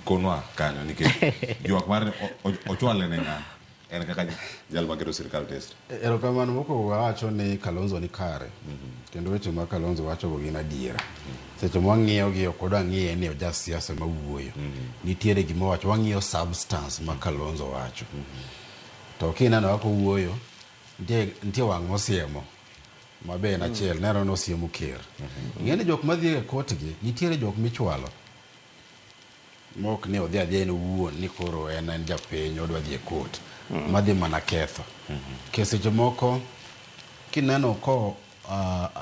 Konwa kanyo nikech ywak mar ochwale ne ng'a en kaka jal maketo sirikal test. Erokamano. Mokwongo awacho ni Kalonzo ni kare kendo weche ma Kalonzo wachogo gin adiera. Seche mwang'iyo gi ok wadwa ng'iye ni oja siasa mawuoyo. Nitiere gima owacho, wang'iyo substance ma Kalonzo wacho. To kineno kaka owuoyo, nitie wang' mosiemo ma be en achiel, neno ni osiemo ker. Ing'e ni jok madhi e court gi, nitiere jok michwalo mok ni odhi adhiya en owuon ni koro en japiny odwa dhi e court madhi mana ketho. Ke seche moko kineno ko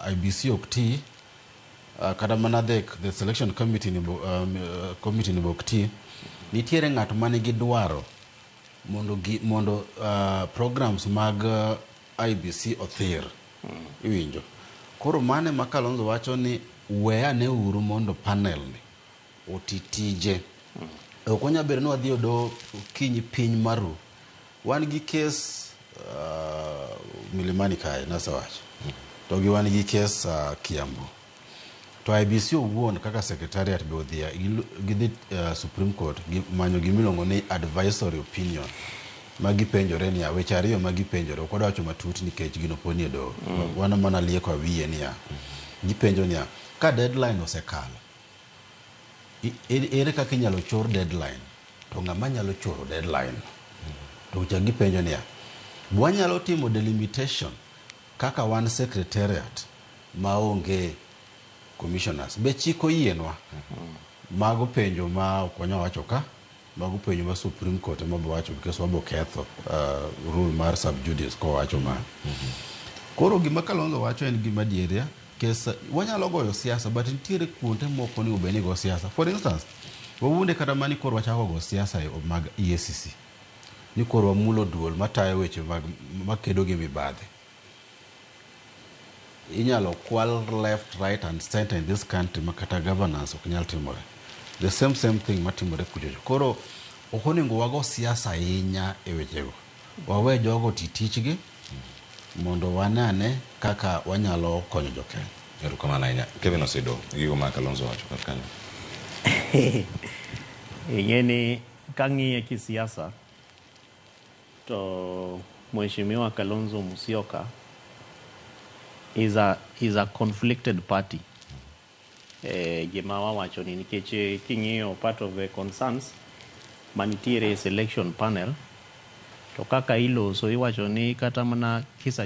IEBC ok ti kata mana the selection committee ni bo, committee ni ok ti, nitiere ng'at manigi dwaro mondo programs mag IEBC othir. Iwinjo? Koro mane ma Kalonzo wacho ni we ane uru mondo panel ni oti tije. Ok wanyal bedo ni wadhi e doho okinyi piny maru. Wan gi kes Milimani kae nasewacho. To gi wan gi kes Kiambu. To IEBC owuon kaka secretariat be odhi gidhi Supreme Court manyo gimiluongo ni advisory opinion ma gipenjore niya weche ariyo ma gipenjore ok wadwa wacho matut nikech gino pod nie doho. Wan mana lieko awiye niya gipenjo niya ka deadline osekalo ere kaka inyalo chor deadline to ng'ama nyalo choro deadline to cha gipenjo niya wanyalo timo delimitation kaka wan secretariat maonge commissioners be chik oyienwa? Mago penjo ma ok wanyal wacho ka, mago penjo ma Supreme Court ema bo wacho because wabo ketho rule mar sub judice kowacho ma. Koro gima Kalonzo wacho en gima adieria kes wanyalo goyo siasa but nitiere kuonde moko onego bed ni go siasa. For instance, wawuonde kata mani koro wachako go siasa mag EACC ni koro wamulo duol matayo weche mag makedo gi mibadhi. Inyalo kwal left, right and center in this country ma kata governance ok nyal timore. The same thing matimore kuchocho. Koro ok onego wago siasa ahinya e wechego. Wawe jogo ti tichgi mondo wane ane kaka wanyalo konyo jokenya. Erokamano ahinya. Kevin Osido, gigo ma Kalonzo wacho kar kanyo. Ing'e ni kang'iye kisiasa to Mheshimiwa Kalonzo Musyoka is a conflicted party. Gima wawacho ni nikech king'iyo part of the concerns manitiere e selection panel to kaka iloso iwacho ni kata mana kisa